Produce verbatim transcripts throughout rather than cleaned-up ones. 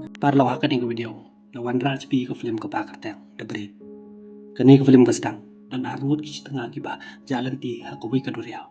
Paralok, ha kane ka video la wanrah sha phi ka film kaba kyrteng The Brave. Kane ka film ka sdang don ar ngut ki shitanga kiba jah lynti ha kawei ka duriaw.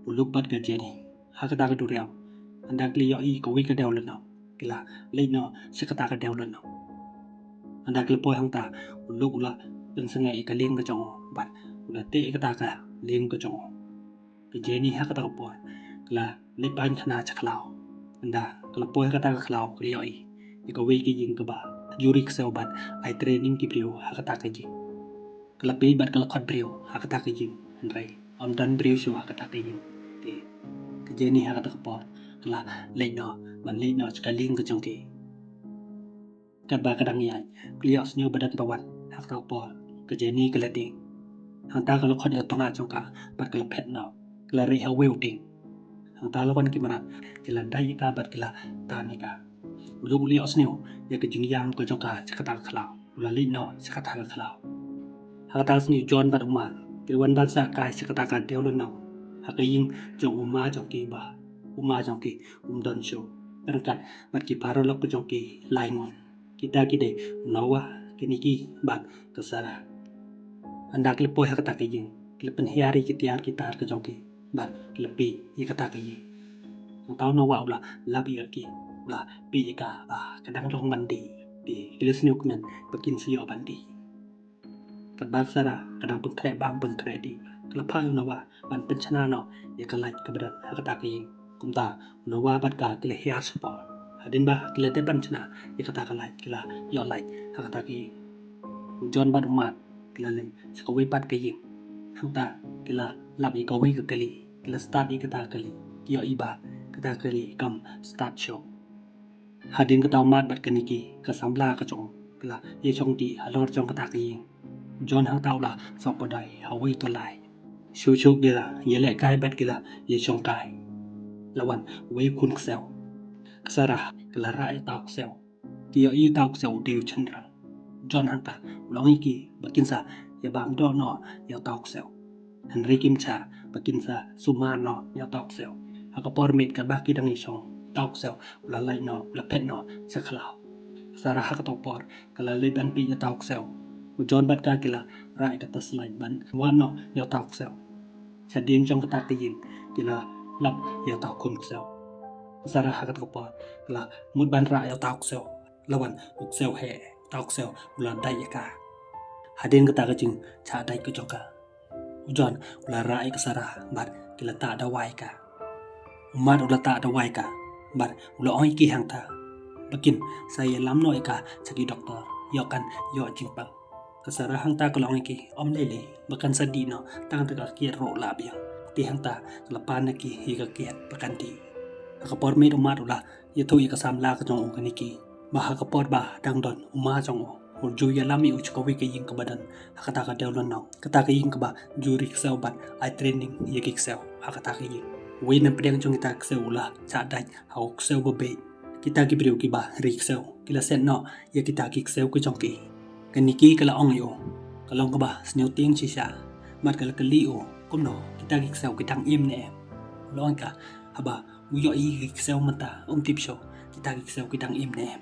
U Luke bad ka Jenny ha kata ka duriaw. Ynda ki la ïohi kawei ka dew lynnong, ki la leit noh sha kata ka dew lynnong. Ynda ki la poi hangta, u Luke u la pynsangeh ïa ka lieng ka jong u bad u la teh ïa kata ka lieng ka jong u. Ka Jenny ha kata ka por ka la leit ban khana sha khlaw. Ynda ka la poi ha kata ka khlaw, ka la ïohi ïa kawei ka ïing kaba jur ïa ki ksew bad ai training ki briew ha kata ka ïing. Ka la peit bad ka la khot briew ha kata ka ïing, hynrei ym don briew shuh ha kata ka ïing. Te ka Jenny ha kata ka por ka la leit noh, ban leit noh sha ka lieng ka jong ki. Katba ka dang ïaid, ka la ïohsngew ba don ba wan. Ha kata ka por ka Jenny ka la tieng. Hangta ka la khot ïa u tnga jong ka bad ka la phet noh. Ka la rieh ha uwei u dieng. Hangta la wan ki mrad, ki la dait ïa ka bad ki la tan ïa ka. U Luke u la ïohsngew ïa ka jingïam ka jong ka sha kata ka khlaw, u la leit noh sha kata ka khlaw. Ha kata ka sngi u John bad u Matt ki la wan ban sah kai sha kata ka dew lynnong, ha ka ïing jong u ma jong ki, ba u ma jong ki um don shuh. Ryngkat bad ki paralok ka jong ki lai ngut. Kita ki dei u Noah, ka Nikki bad ka Sarah. Ynda ki la poi ha kata ka ïing, ki la pynhiar ïa ki tiar ki tar ka jong ki bad ki la plie ïa kata ka ïing. Hangta u Noah u la lap ïa ki, u la plie ïa ka, ah, ka dang long ban dih. Te ki la sngewkmen ba kin sa ïoh ban dih. Katba ka Sarah ka dang pynkhreh bam pynkhreh dih, ka la phah ïa u Noah ban pynshna noh ïa ka light kaba don ha kata ka ïing. Kumta u Noah bad ka ki la hiar shapoh. Hadien ba ki la dep ban shna ïa kata ka light, ki la ïoh light ha kata ka ïing. U John bad u Matt ki la leit sha kawei pat ka ïing. Hangta ki la lap ïa kawei ka kali, ki la start ïa kata ka kali. Ki ïohi ba kata ka kali kam start shuh. Hadien kata u Matt bad ka Nikki, ka samla ka jong u, ki la ïashong dih halor jong kata ka ïing. U John hangta u la sop kawdai ha uwei u tyllai. Shuh shuh ki la ïalehkai bad ki la ïashongkai. La wan uwei u khun ksew. Ka Sarah ka la rah ïa uta u ksew. Ki ïohi uta u ksew u dei u shynrang. U John hangta u la ong ïa ki ba kin sa ïabam doh noh ïa uta u ksew. Hynrei kim shah ba kin sa sumar noh ïa uta u ksew. Ha ka por miet katba ki dang ïashong, uta u ksew u la lait noh, u la phet noh sha khlaw. Ka Sarah ha kata ka por ka la leit ban peit ïa uta u ksew. U John bad ka ki la rah ïa ka torchlight ban wad noh ïa uta u ksew. Shadien jong kata ka ïing ki la lap ïa uta u khun ksew. Ka Sarah ha kata ka por ka la mut ban rah ïa uta u ksew. La wan u ksew heh, uta u ksew u la dait ïa ka. Hadien kata ka jingshah dait ka jong ka, u John u la rah ïa ka Sarah bad ki la tah dawai ïa ka. U Matt u la tah dawai ïa ka bad u la ong ïa ki hangta ba kin sa ïalam noh ïa ka sha ki doktor, ïoh kan ïoh jingpang. Ka Sarah hangta ka la ong ïa ki, ym lei lei, ba kan sa dih noh, tang da ka kiad ruh la biang. Te hangta ka la pan ïa ki ïa ka kiad ba kan dih. Ha ka por miet u Matt u la ïathuh ïa ka samla ka jong u ka Nikki ba ha ka por ba dang don u ma jong u, u ju ïalam ïa u sha kawei ka ïing kaba don ha kata ka dew lynnong, kata ka ïing kaba ju ri ksew bad ai training ïa ki ksew ha kata ka ïing. Uwei na pdeng jong kita ki ksew u la shah dait ha u ksew ba bieit. Kita ki briew kiba ri ksew ki la set noh ïa kita ki ksew ka jong ki. Ka Nikki ka la ong ïa u, ka long kaba sngewtieng shisha bad ka la kylli u, kumno, kita ki ksew ki dang im ne em? U la ong ïa ka, haba u ïohi ki ksew mynta um tip shuh kita ki ksew ki dang im ne em.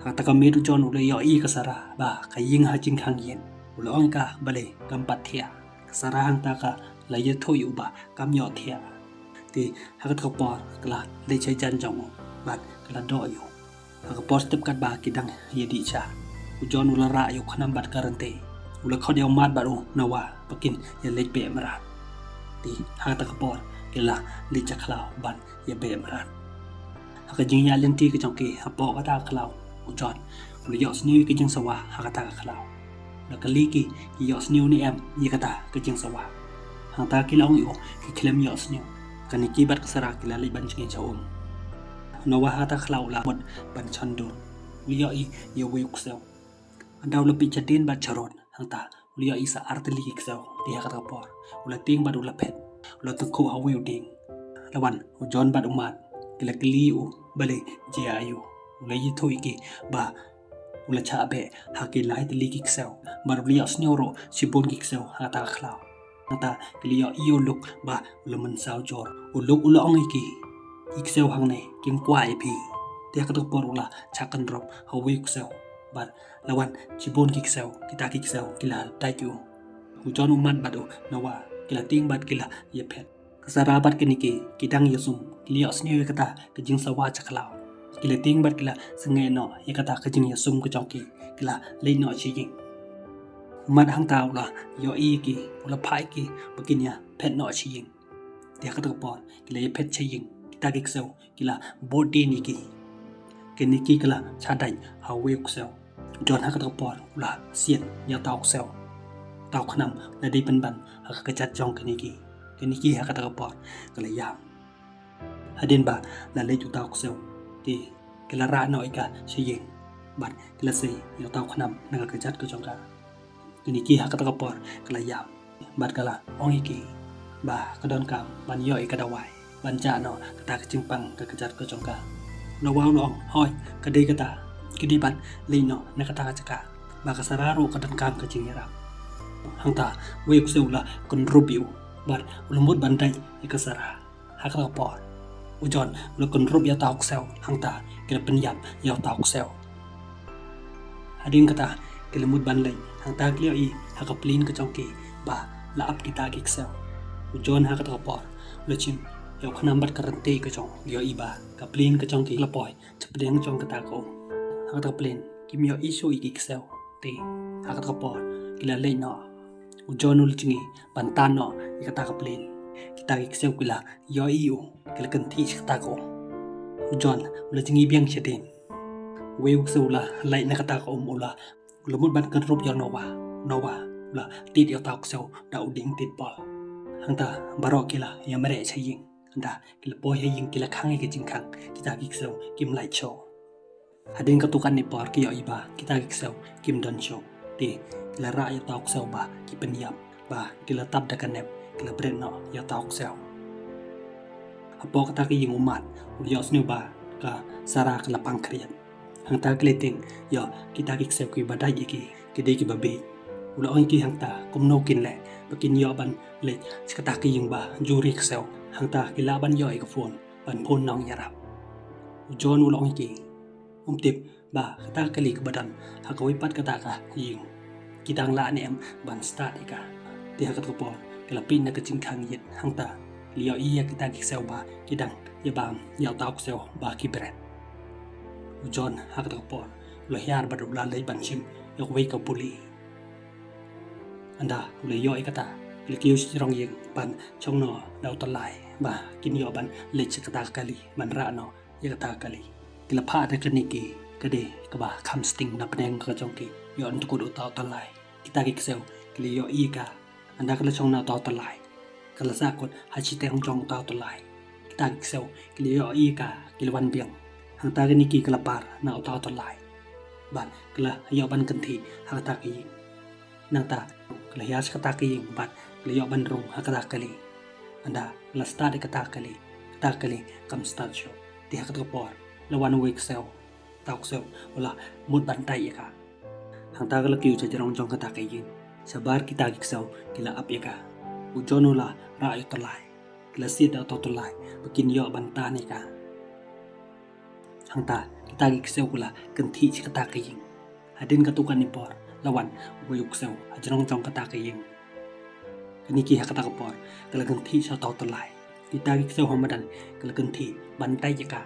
Ha kata ka miet u John u la ïohi ka Sarah ba ka ïeng ha jingkhang ïit. U la ong ïa ka, balei kam pat thiah? Ka Sarah hangta ka la ïathuh ïa u ba kam ïoh thiah. Te ha kata ka por ka la leit sha jan jong u bad ka la doh ïa u. Ha ka por step katba ki dang ïa dih sha, u John u la rah ïa u khnam bad ka ryntih. U la khot ïa u Matt bad u Noah ba kin ïa leit beh mrad. Te ha kata ka por ki la leit sha khlaw ban ïa beh mrad. Ha ka jingïaid lynti ka jong ki hapoh kata ka khlaw, u John u la ïohsngew ïa ka jingsawa ha kata ka khlaw. U la kylli ki, ki ïohsngew ne em ïa kata ka jingsawa. Hangta ki la ong ïa u, ki khlem ïohsngew. Ka Nikki bad ka Sarah ki la leit ban jngi sha um. U Noah ha kata ka khlaw u la mut ban shon dur. U la ïohi ïa uwei u ksew. Ynda u la peit shadien bad sharud, hangta u la ïohi sa ar tylli ki ksew. Te ha kata ka por u la tieng bad u la phet. U la tyngkhuh ha uwei u dieng. La wan u John bad u Matt, ki la kylli ïa u balei jia ïa u. U la ïathuh ïa ki ba u la shah beh ha ki lai tylli ki ksew bad u la ïohsngew ruh shibun ki ksew ha kata ka khlaw. Hangta ki la ïohi ïa u Luke ba u la mynsaw jur. U Luke u la ong ïa ki, ki ksew hangne kim kwah ïa phi. Te ha kata ka por u la shah kynrop ha uwei u ksew. Bad la wan shibun ki ksew, kita ki ksew ki la dait ïa u. U John, u Matt bad u Noah ki la tieng bad ki la ïaphet. Ka Sarah bad ka Nikki ki dang ïasum, ki la ïohsngew ïa kata ka jingsawa sha khlaw. Ki la tieng bad ki la sngewthuh ïa kata ka jingïasum ka jong ki, ki la leit noh sha ïing. U Matt hangta u la ïohi ïa ki, u la phah ïa ki ba kin ïaphet noh sha ïing. Te ha kata ka por ki la ïaphet sha ïing, kita ki ksew ki la bud dien ïa ki. Ka Nikki ka la shah dait ha uwei u ksew. U John ha kata ka por u la siat ïa uta u ksew. Uta u khnam u la dei pynban ha ka kjat jong ka Nikki. Ka Nikki ha kata ka por ka la ïam. Hadien ba la leit uta u ksew, te ka la rah noh ïa ka sha ïing bad ka la sei ïa uta u khnam na ka kjat ka jong ka. Ka Nikki ha kata ka por ka la ïam bad ka la ong ïa ki ba ka donkam ban ïoh ïa ka dawai ban jah noh kata ka jingpang ka kjat ka jong ka. Noah u la ong, hooid, ka dei kata, ki dei ban leit noh na kata ka jaka, ba ka Sarah ruh ka donkam ka jingïarap. Hangta uwei u ksew u la kynrup ïa u bad u la mut ban dait ïa ka Sarah. Ha kata ka por u John u la kynrup ïa uta u ksew, hangta ki la pynïap ïa uta u ksew. Hadien kata ki la mut ban leit, hangta ki la ïohi ha ka plane ka jong ki ba la ap kita ki ksew. U John ha kata ka por u la shim ïa u khnam bad ka ryntih ka jong u, u ïohi ba ka plane ka jong ki la poi shapdeng jong kata ka um. Ha kata ka plane kim ïohi shuh ïa ki ksew. Te ha kata ka por ki la leit noh. U John u la jngi ban tan noh ïa kata ka plane. Kita ki ksew ki la ïohi ïa u, ki la kynthih sha kata ka um. U John u la jngi biang shadien. Uwei u ksew u la leit na kata ka um, u la, u la mut ban kynrup ïa u Noah. Noah u la tied ïa uta u ksew da u dieng tied bol. Hangta baroh ki la ïamareh sha ïing. Hangta ki la poi ha ïing, ki la khang ïa ka jingkhang, kita ki ksew kim lait shuh. Hadien katto katne por ki ïohi ba kita ki ksew kim don shuh. Te ki la rah ïa uta u ksew ba ki pynïap, ba ki la tap da ka nep, ki la bret noh ïa uta u ksew. Hapoh kata ka ïing u Matt u la ïohsngew ba ka Sarah ka la pang khriat. Hangta ki la tieng ïa kita ki ksew kiba dait ïa ki, ki dei kiba bieit. U la ong ïa ki hangta kumno kin leh ba kin ïoh ban leit sha kata ka ïing ba jur ïa ki ksew. Hangta ki lah ban ïoh ïa ka phone ban phone nongïarap. U John u la ong ïa ki, um tip ba kata ka kali kaba don ha kawei pat kata ka ïing ki dang lah ne em ban start ïa ka. Te ha kata ka por ki la peit na ka jingkhang ïit, hangta ki la ïohi ïa kita ki ksew ba ki dang ïabam ïa uta u ksew ba ki bret. U John ha kata ka por u la hiar bad u la leit ban shim ïa kawei ka puli. Ynda u la ïoh ïa kata, ki la kiew sha jrong ïing ban shong noh da uta u lai ba kin ïoh ban leit sha kata ka kali ban rah noh ïa kata ka kali. Ki la phah da ka Nikki, ka dei kaba kham sting na pdeng ka jong ki, ïoh ntukut uta uta u lai. Kita ki ksew ki la ïohi ïa ka. Ynda ka la shong na uta uta u lai, ka la sah kut ha shiteng jong uta uta u lai. Kita ki ksew ki la ïohi ïa ka, ki la wan biang. Hangta ka Nikki ka la par na uta uta u lai bad ka la ïoh ban kynthih ha kata ka ïing. Nangta ka la hiar sha kata ka ïing bad ka la ïoh ban rung ha kata ka kali. Ynda ka la start ïa kata ka kali, kata ka kali kam start shuh. Te ha kata ka por la wan uwei u ksew. Uta u ksew u la mut ban dait ïa ka. Hangta ka la kiew sha jrong jong kata ka ïing. Shabar kita ki ksew ki la ap ïa ka. U John u la rah ïa uta u lai. Ki la siat da uta uta u lai ba kin ïoh ban tan ïa ka. Hangta kita ki ksew ki la kynthih sha kata ka ïing. Hadien katto katne por la wan uwei u ksew ha jrong jong kata ka ïing. Ka Nikki ha kata ka por ka la kynthih sha uta uta u lai. Kita ki ksew ha madan ki la kynthih ban dait ïa ka.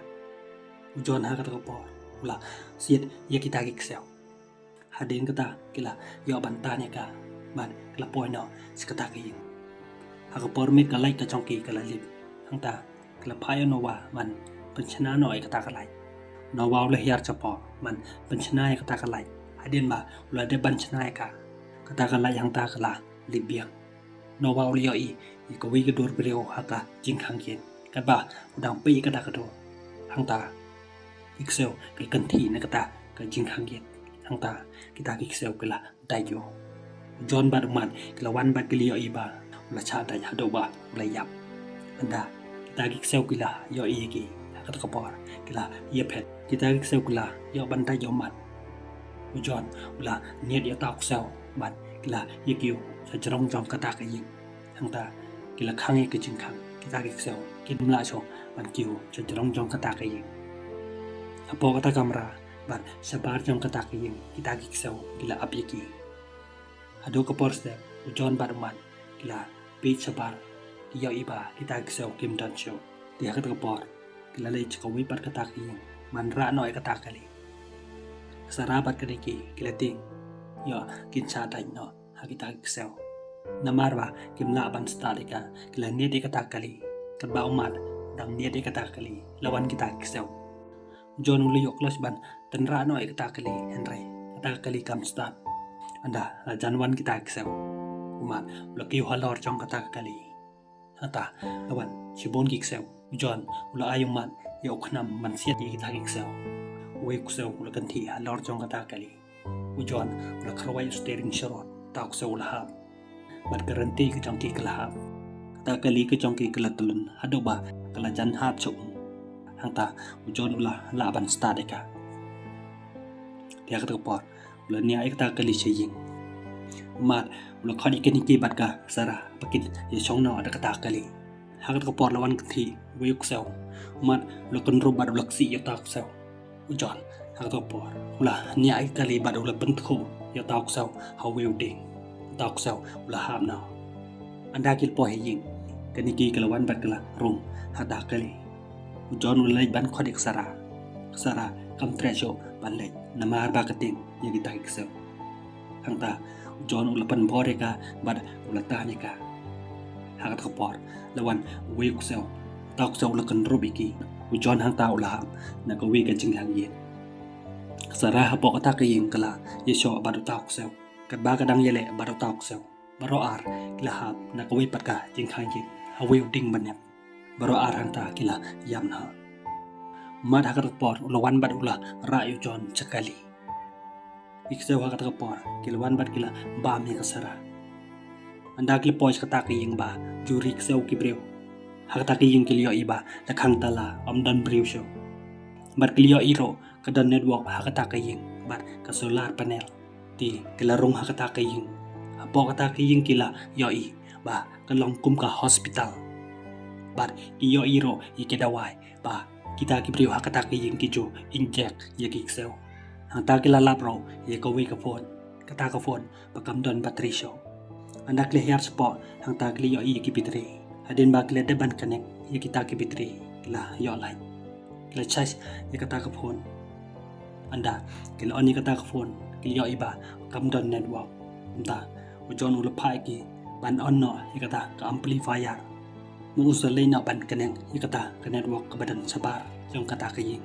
U John ha kata ka por u la siat ïa kita ki ksew. Hadien kata ki la ïoh ban tan ïa ka bad ki la poi noh sha kata ka ïing. Ha ka por miet ka light ka jong ki ka la lip. Hangta ki la phah ïa u Noah ban pynshna noh ïa kata ka light. U Noah u la hiar shapoh ban pynshna ïa kata ka light. Hadien ba u la dep ban shna ïa ka, kata ka light hangta ka la lip biang. U Noah u la ïohi ïa kawei ka dur briew ha ka jingkhang gate. Katba u dang peit ïa kata ka dur, hangta ki ksew ki la kynthih na kata ka jingkhang gate. Hangta kita ki ksew ki la dait ïa u. U John bad u Matt ki la wan bad ki la ïohi ba u la shah dait haduh ba u la ïap. Ynda kita ki ksew ki la ïohi ïa ki, ha kata ka por ki la ïaphet. Kita ki ksew ki la ïoh ban dait ïa u Matt. U John u la niad ïa uta u ksew bad ki la ïakiew sha jrong jong kata ka ïing. Hangta ki la khang ïa ka jingkhang, kita ki ksew kim lah shuh ban kiew sha jrong jong kata ka ïing. Ha Hapoh kata ka kamra bad shabar jong kata ka ïing, kita ki ksew ki la ap ïa ki. Haduh ka por step, u John bad u Mat ki la peit shabar, ki ïohi ba kita ki ksew kim don shuh. Te ha kata ka por ki la leit sha kawei pat kata ka ïing ban rah noh ïa kata ka kali. Ka Sarah bad ka Nikki ki la tieng ïoh kin shah dait noh ha kita ki ksew. Namar ba kim lah ban stad ïa ka, ki la niad ïa kata ka kali. Katba u Mat dang niad ïa kata ka kali, la wan kita ki ksew. U John u la ïoh kloi ban tynrah noh ïa kata ka kali, hynrei kata ka kali kam stad. Ynda la jan wan kita ki ksew, u Mat u la kiew halor jong kata ka kali. Hangta la wan shibun ki ksew. U John u la ai u Mat ïa u khnam ban siat ïa kita ki ksew. Uwei u ksew u la kynthih halor jong kata ka kali. U John u la kharwai u steering sharud, uta u ksew u la hap. Bad ka rynti ka jong ki ka la hap. Kata ka kali ka jong ki ka la tyllun haduh ba ka la jan hap sha um. Hangta u John u la lah ban stad ïa ka. Te ha kata ka por u la niah ïa kata ka kali sha ïing. U Mat u la khot ïa ka Nikki bad ka Sarah ba kin ïashong noh da kata ka kali. Ha kata ka por la wan kynthih uwei u ksew. U Mat u la kynrup bad u la ksih ïa uta u ksew. U John ha kata ka por u la niah ïa ka kali bad u la pynkhuh ïa uta u ksew ha uwei u dieng. Uta u ksew u la hap noh. Ynda ki la poi ha ïing, ka Nikki ka la wan bad ka la rung ha kata ka kali. U John u la leit ban khot ïa ka Sarah. Ka Sarah kam treh shuh ban leit namar ba ka tieng ïa kita ki ksew. Hangta u John u la pynbor ïa ka bad u la tan ïa ka. Ha kata ka por la wan uwei u ksew. Uta u ksew u la kynrup ïa ki. U John hangta u la hap na kawei ka jingkhang ïit. Ka Sarah hapoh kata ka ïing ka la ïashoh bad uta u ksew. Katba ka dang ïaleh bad uta u ksew, baroh ar ki la hap na kawei pat ka jingkhang ïit ha uwei u dieng ba nep. Baroh ar hangta ki la ïam noh. U Mat ha kata ka por u la wan bad u la rah ïa u John sha ka kali. Ki ksew ha kata ka por ki la wan bad ki la bam ïa ka Sarah. Ynda ki la poi sha kata ka ïing ba jur ïa ki ksew ki briew, ha kata ka ïing ki la ïohi ba la khang tala, ym don briew shuh. Bad ki la ïohi ruh ka don network ha kata ka ïing bad ka solar panel. Te ki la rung ha kata ka ïing. Hapoh kata ka ïing ki la ïohi ba ka long kum ka hospital. Bad ki ïohi ruh ïa ki dawai ba kita ki briew ha kata ka ïing ki ju inject ïa ki ksew. Hangta ki la lap ruh ïa kawei ka phone. Kata ka phone ba kam don battery shuh. Ynda ki la hiar shapoh hangta ki la ïohi ïa ki battery. Hadien ba ki la dep ban connect ïa kita ki battery, ki la ïoh light. Ki la charge ïa kata ka phone. Ynda ki la on ïa kata ka phone, ki la ïohi ba kam don network. Mynta u John u la phah ïa ki ban on noh ïa kata ka amplifier. Mynta u sa leit noh ban connect ïa kata ka network kaba don shabar jong kata ka ïing.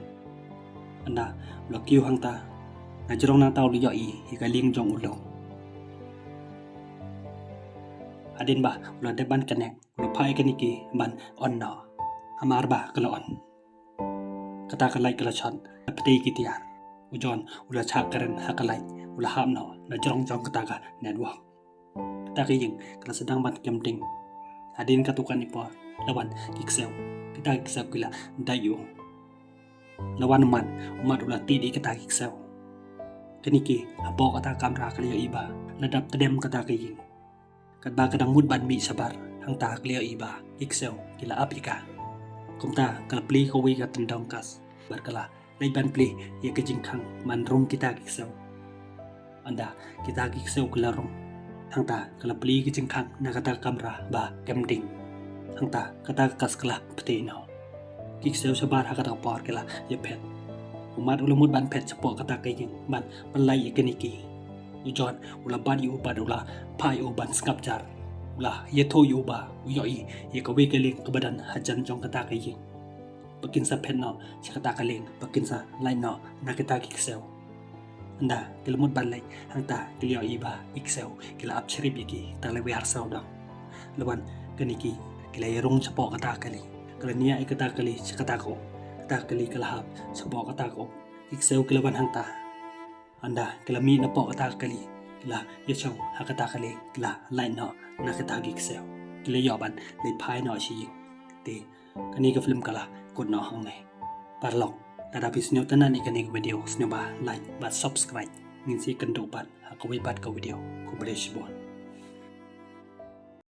Ynda u la kiew hangta, na jrong nangta u la ïohi ïa ka lieng jong u Luke. Hadien ba u la dep ban connect, u la phah ïa ka Nikki ban on noh. Hamar ba ka la on, kata ka light ka la shot, la pyrthei ki tiar. U John u la shah kren ha ka light, u la hap noh na jrong jong kata ka network. Kata ka ïing ka la sdang ban kem ding. Hadien katto katne por la wan ki ksew. Kita ki ksew ki la dait ïa u. La wan u Mat, u Mat u la tied ïa kita ki ksew. Ka Nikki hapoh kata ka kamra ka la ïohi ba la dap tdem kata ka ïing. Katba ka dang mut ban mih shabar, hangta ka la ïohi ba ki ksew ki la ap ïa ka. Kumta ka la plie kawei ka tyndong kas bad ka la leit ban plie ïa ka jingkhang ban rung kita ki ksew. Ynda kita ki ksew ki la rung, hangta ka la plie ka jingkhang na kata ka kamra ba kem ding. Hangta kata ka kas ka la pyrthei noh. Ki ksew shabar ha kata ka por ki la ïaphet. U Mat u la mut ban phet shapoh kata ka ïing ban pynlait ïa ka Nikki. U John u la bat ïa u bad u la phah ïa u ban sngap jar. U la ïathuh ïa u ba u ïohi ïa kawei ka lieng kaba don hajan jong kata ka ïing. Ba kin sa phet noh sha kata ka lieng, ba kin sa lait noh na kita ki ksew. Ynda ki la mut ban leit, hangta ki la ïohi ba ki ksew ki la ap shrip ïa ki tang lai wei ar saw dong. La wan ka Nikki, ki la ïarung shapoh kata ka kali. Ka la niah ïa kata ka kali sha kata ka um. Kata ka kali ka la hap shapoh kata ka um. Ki ksew ki la wan hangta. Ynda ki la mih napoh kata ka kali, ki la ïashong ha kata ka kali, ki la lait noh na kita ki ksew. Ki la ïoh ban leit phai noh sha ïing. Te kane ka film ka la kut noh hangne. Paralok, lada phi sngewtynnat ïa kane ka video, sngewbha like bad subscribe. Ngin sa ïakynduh pat ha kawei pat ka video. Khublei shibun.